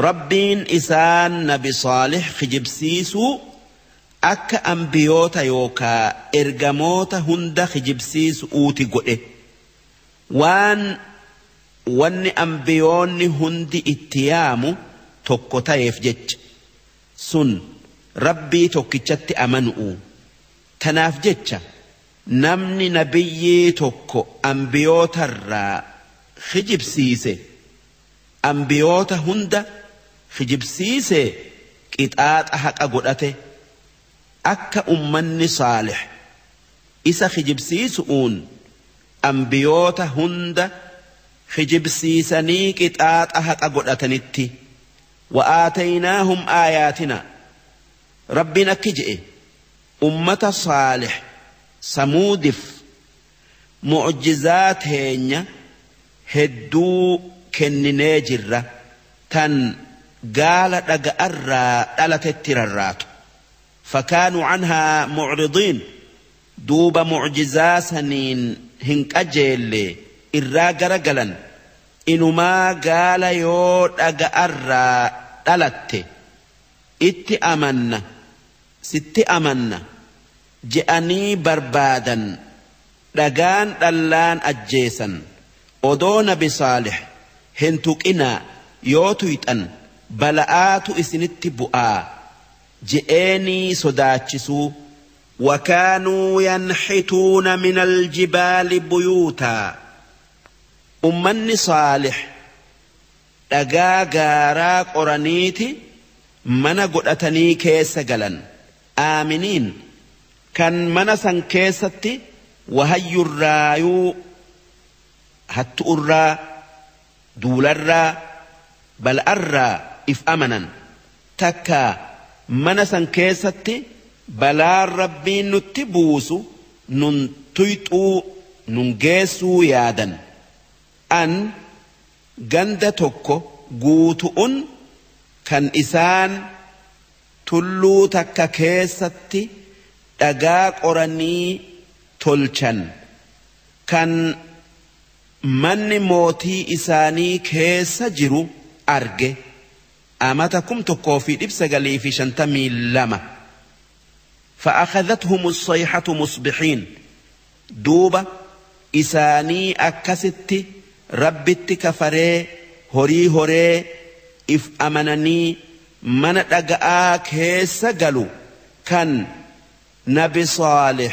Rabbiin isaan Nabi Saalix kijibsiisuu akka ambiyoota yookaa ergamoota hunda kijibsiisuuti godhe. Waan wanni ambiyoonni hundi itti yaamu tokko ta'eef jecha sun Rabbii tokkichatti amanu'u. Tanaaf jecha namni nabiyyii tokko ambiyootarraa kijibsiise ambiyoota hunda kijibsiise qixaaxa haqa godhate akka ummanni Saalix isa kijibsiisu'uun ambiyoota hunda kijibsiisanii qixaaxa haqa godhatanitti. وآتيناهم آياتنا ربنا كجئ أمة صالح سمودف معجزات هين هدو كنناجرة تن قال أرى ألت فكانوا عنها معرضين دوب معجزات سنين هنك أجل إراق رجلا إنما قال يود أرى dhalatte itti amanna sitti amanna je'anii barbaadan dhagaan dhallaan ajjeesan odoo Nabi Saalix hin tuqinaa yoo tuyxan bala'aatu isinitti bu'aa je'eenii sodaachisuu. وكانوا ينحتون من الجبال بيوتا ummanni Saalix dhagaa gaaraa qoraniiti mana godhatanii keessa galan aaminiin kan mana san keessatti wahayyurraayuu hattu'urraa duularraa bal'arraa if amanan takka mana san keessatti balaan Rabbiin nutti buusu nun tuyxuu nun geessuu yaadan an ganda tokko guutu'un kan isaan tulluu takka keessatti dhagaa qoranii tolchan kan manni mootii isaanii keessa jiru arge amata 1952. فأخذتهم الصيحة مصبحين دوبة إساني أكستي Rabbitti kafaree horii horee if amananii mana dhaga'aa keessa galu kan Nabi Saalix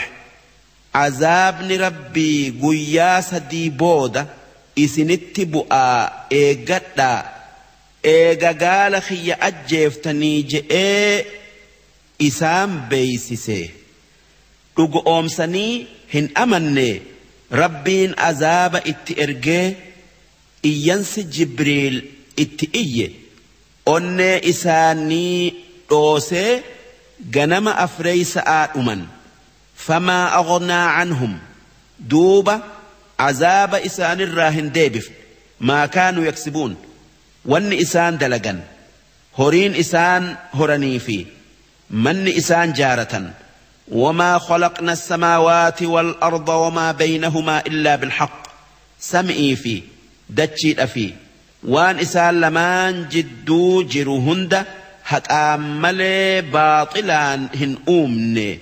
azaabni Rabbii guyyaa 3 booda isinitti bu'aa eeggadhaa eega gaala kiyya ajjeeftanii je'ee isaan beeysise dhugu oomsanii hin amanne Rabbiin azaaba itti ergee iyyansi Jibriil itti iyye onnee isaanii dhoosee ganama 4 sa'aa dhuman. Famaa aghnaa canhum duuba azaaba isaanirraa hin deebifne maa kaanuu yaksibuun wanni isaan dalagan horiin isaan horanii fi manni isaan jaaratan. وما خلقنا السماوات والأرض وما بينهما إلا بالحق سمئي في دتشي في وان إسان لمان جدو جرو هند هتأمل باطلان هن أومني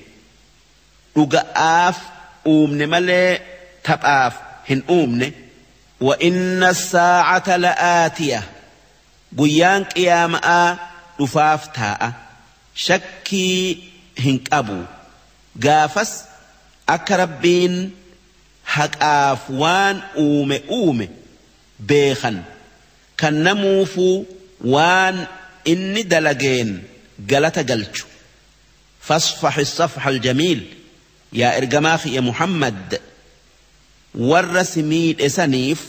رقاف أومني ملي تبآف هن أومني. وإن الساعة لآتية قيان قيامة رفاف تاء شكي هنك أبو gaafas akka Rabbiin haqaaf waan uume uume beekan kan namuufuu waan inni dalageen galata galchu. فاصفح الصفح الجميل يا إرجماخ يا محمد والرسميد إسانيف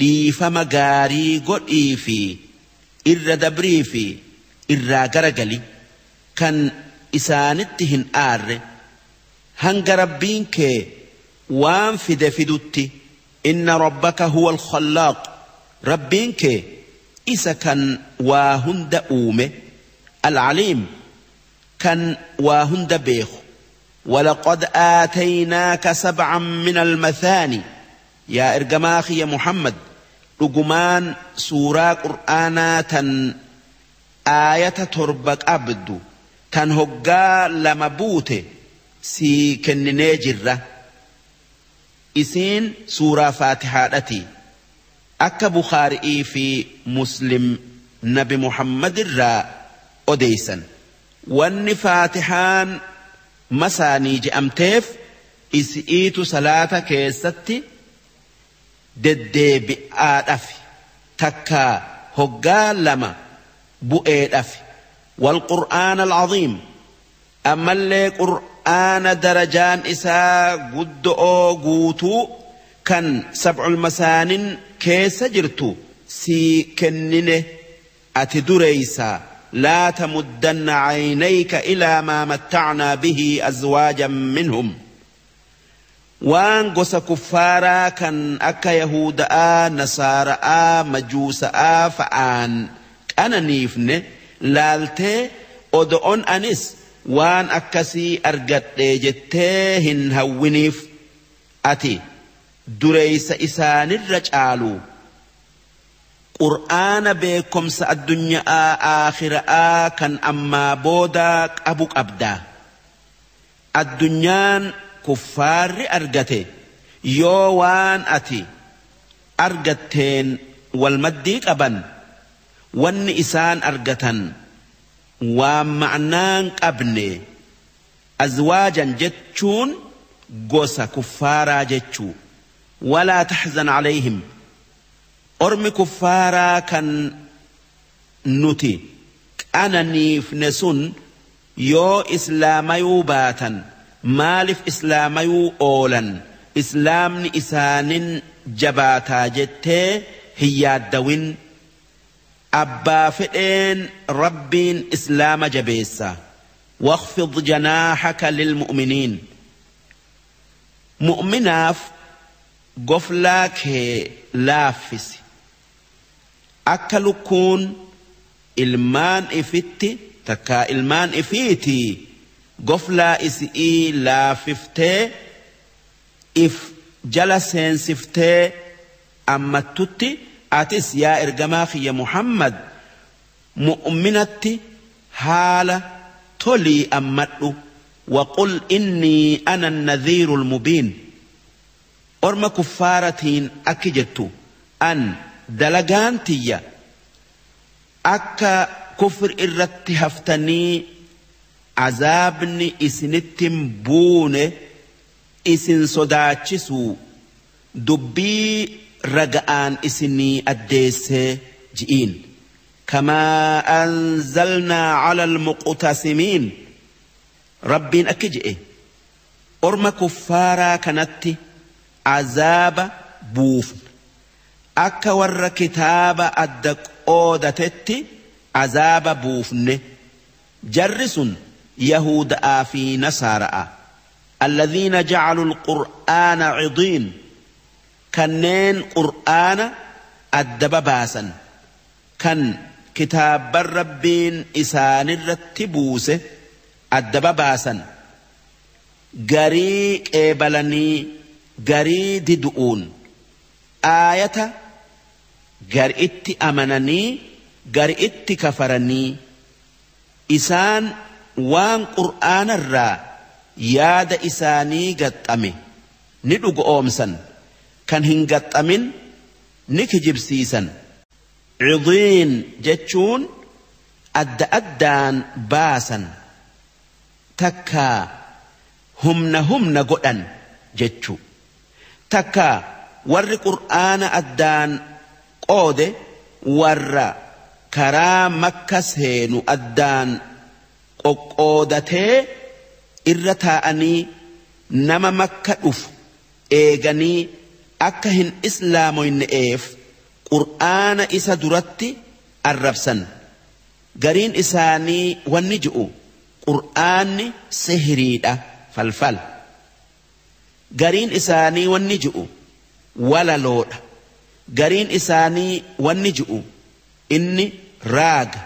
dhiifama gaarii godhii fi irra dabrii fi irraa garagali kan isaanitti hin aarre hanga rabbiin kee waan fide fidutti inna rabbaka huwa al-khallaaq rabbiin kee isa kan waa hunda uume al-aliim kan waa hunda beeku ولقد آتيناك سبعا من المثاني يا إرجماخي يا محمد dhugumaan suuraa qur'aanaa tan aayata 7 qabdu tan hoggaa 2 buute sii kenninee jirra isiin suuraa faatihaadhati akka Bukhaarii fi Muslim nabi Muhammad irraa odeessan wanni faatihaan masaanii je'amteef isi'iitu salaata keessatti deddeebi'aadhaaf takka hoggaa 2 bu'eedhaaf والقرآن العظيم أما قرآن درجان إسا قدؤو قوتو كان 7 المسان كيس جرتو سي كننه أتدريسا لا تمدن عينيك إلى ما متعنا به أزواجا منهم waan gosa kuffaaraa kan akka Yahuda'aa, Nasaara'aa, Majuusa'aa fa'aan qananiifne laaltee odo'on anis waan akkasii argadhe jettee hin hawwiniif ati dureeysa isaanirra caalu qur'aana beekomsa addunyaa aakhira'aa kan ammaa boodaa qabu qabda addunyaan kuffaarri argate yoo waan ati argatteen walmaddii qaban wanni isaan argatan waan ma'naan qabne azwaajan jechuun gosa kuffaaraa jechuu walaa taxzan calayhim ormi kuffaaraa kan nuti qananiifne sun yoo islaamayuu baatan maaliif islaamayuu oolan islaamni isaanin jabaataa jettee hin yaaddawin abbaa fedheen rabbiin islaama jabeessa واخفض جناحك للمؤمنين mu'minaaf goflaa kee laaffisi akka lukkuun ilmaan ifitti takkaa ilmaan ifiitii goflaa isi'ii laaffiftee if jala seensiftee ammattutti atis yaa ergamaa kiyya Muhammad mu'minatti haala tolii ammadhu وقل إني أنا النذير المبين أرم كفارتين أكجتو أن دلقانتي أكا كفر إرت هفتني عذابني إسنتم بونه إسن صداتشسو دبي رقآن إسني أديس جئين كما أنزلنا على المقتسمين ربين أكجئ أرم كفارا كانت عذاب بوف أكا ور كتاب أدك أودتت عذاب بوفن جرس يهود في نصارى الذين جعلوا القرآن عضين كنين قرآن أدب باسا كان كتاب الربين إسان الرتبوسه أدب باسا غري قبلني غري ددؤون آية غرئت أمنني غرئت كفرني إسان وان قرآن الرا ياد إساني قطمي ندق أومسا كان هن قطمين نكجب سيسا عضين جتشون أد أدان باسا takka humna humna godhan jechuu takka warri qur'aana addaan qoode warra karaa makka seenu addaan Qoqqoodatee irra taa'anii nama Makka dhufu eeganii akka hin islaamoyne'eef qur'aana isa duratti arrabsan. Gariin isaanii wanni ji'u qur'aanni sihiriidha, falfal. Gariin isaanii wanni ji'u walaloodha. Gariin isaanii wanni ji'u inni raaga.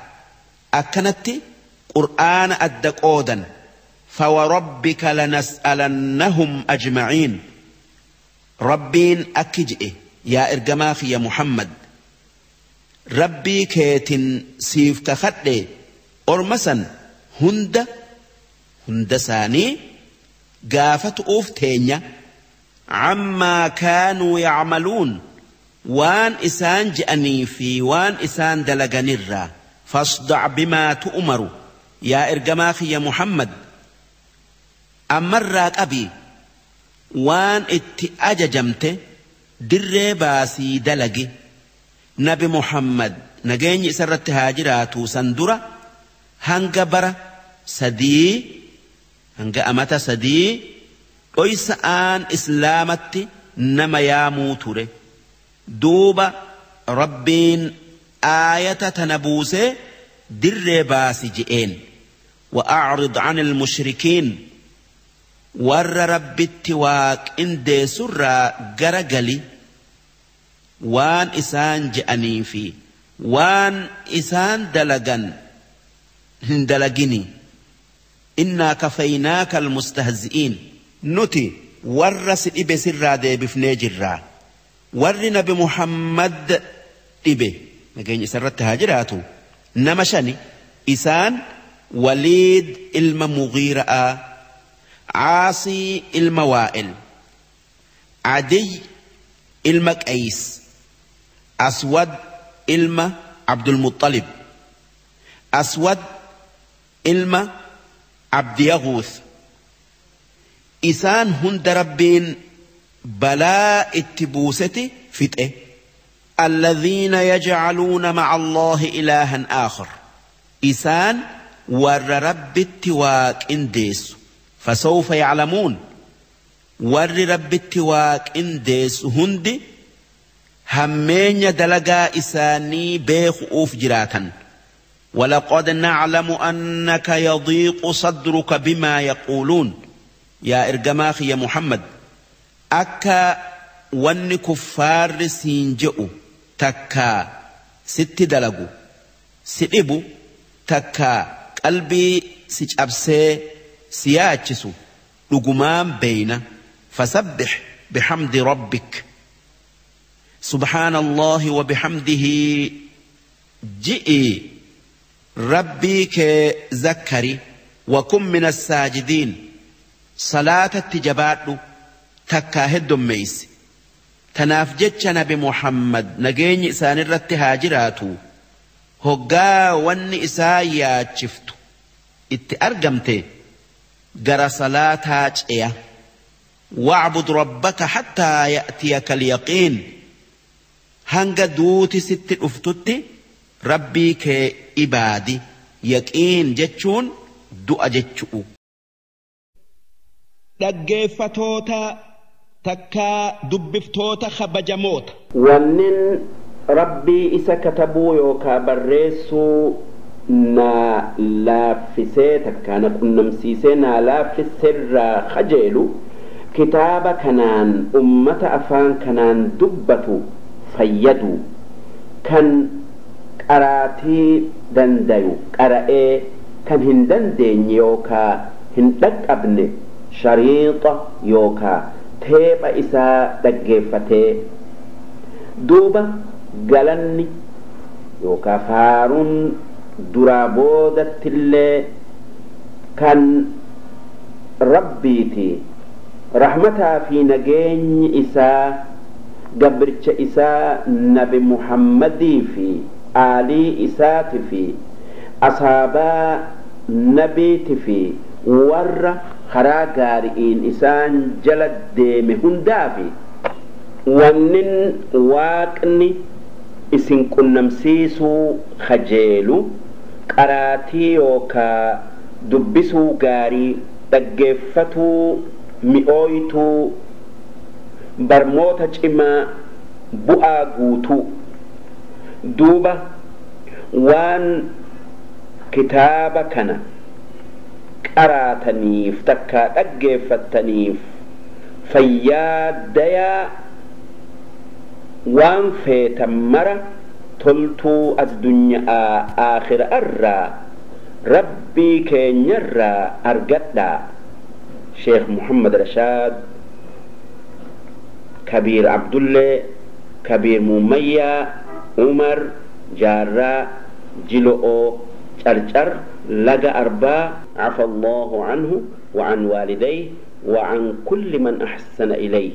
Akkanatti qur'aana adda qoodan. Fawarabbika lanas'alannahum ajma'iin. Rabbiin akki je'e, yaa ergamaa kiyya Muhammad, Rabbii keetin siif kakadhe, orma san hunda hunda isaanii gaafatu'uuf teenya. Cammaa kaanuu yacmaluun, waan isaan je'anii fi waan isaan dalaganirraa. Fasdac bimaa tu'maru, yaa ergamaa kiyya Muhammad, ammarraa qabii waan itti ajajamte dirree baasii dalagi. Nabi Muhammad nageenyi isarratti haa jiraatu san dura hanga bara 3, hanga amata 3 dhoysa'aan islaamatti nama yaamuu ture. Duuba Rabbiin aayata tana buusee dirree baasi je'een. Wa'acrid 'an ilmushrikiin, warra Rabbitti waaqindeessurraa gara gali, waan isaan je'anii fi waan isaan dalagan hin dalagini. Innaa kafaynaaka almustahzi'iin, nuti warra si dhibe sirraa deebifnee jirraa. Warri Nabi Muhammad dhibe nageenya isarratti haa jiraatu nama shani. Isaan Waliid ilma Mugiira'aa, Caasii ilma Waa'il, Adiy ilma Qays, Aswad ilma Abdulmuxalib, Aswad ilma Abdiyaguuth. Isaan hunda Rabbiin balaa itti buuseti fixe. Alladhiina yajcaluuna maca Allaahi ilaahan aakhar, isaan warra Rabbitti waaqindeessu. Fasawfa yaclamuun, warri Rabbitti waaqindeessu hundi hammeenya dalagaa isaanii beeku'uuf jiraatan. ولقد نعلم أنك يضيق صدرك بما يقولون، yaa ergamaa kiyya Muhammad, akka wanni kuffaarri siin je'u takkaa sitti dalagu si dhibu, takkaa qalbii si cabsee si yaachisu dhugumaan beeyna. فسبح بحمد ربك، سبحان الله وبحمده ji'ii Rabbii kee zakkari. وكن من الساجدين، salaatatti jabaadhu takkaa heddommeeysi. Tanaaf jecha Nabi Muhammad nageenyi isaanirratti haa jiraatu hoggaa wanni isaa yaachiftu itti argamte gara salaataa ceya. واعبد ربك حتى يأتيك اليقين، hanga duuti sitti dhuftutti Rabbii kee ibaadi. Yaqiin jechuun du'a jechu'u. Dhaggeeffatoota takkaa dubbiftoota kabajamoota. Wannin Rabbii isa katabuu yookaa barreessuu naa laaffisee takkaa na qunnamsiisee naa laaffisserraa kajeelu kitaaba kanaan ummata afaan kanaan dubbatu fayyadu, kan qaraatii dandayu qara'ee, kan hin dandeenye yookaa hin dhaqqabne shariixa yookaa teepha isaa dhaggeeffatee. Duuba galanni yookaa faaruun duraa boodattillee kan Rabbiiti. Rahmataa fi nageenyi isaa gabricha isaa Nabi Muhammadii fi aalii isaati fi asaabaa nabiiti fi warra karaa gaari'iin isaan jala deeme hundaafi. Wannin Waaqni isin qunnamsiisuu kajeelu qaraatii yookaa Dubbisuu gaarii, dhaggeeffatuu mi'ooytuu, barmoota cimaa, bu'aa guutuu. Duuba waan kitaaba kana qaraataniif takkaa dhaggeeffattaniif fayyaa dayaa, waan feetan mara toltuu addunyaa aakhira irraa Rabbii keenyarraa argadhaa. Sheekh Muhammad Rashaad Kabiir Abdullee Kabiir Muummayyaa Umar Jaarraa Jilo'oo Carcar Laga Arbaa. عفى الله عنه وعن والديه وعن كل من أحسن إليه،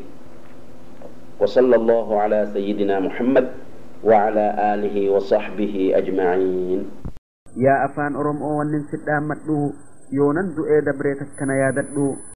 وصلى الله على سيدنا محمد وعلى آله وصحبه أجمعين. Yaa afaan Oromoo, wannin si dhaammadhu, yoonan du'ee dabree takkana yaadadhu.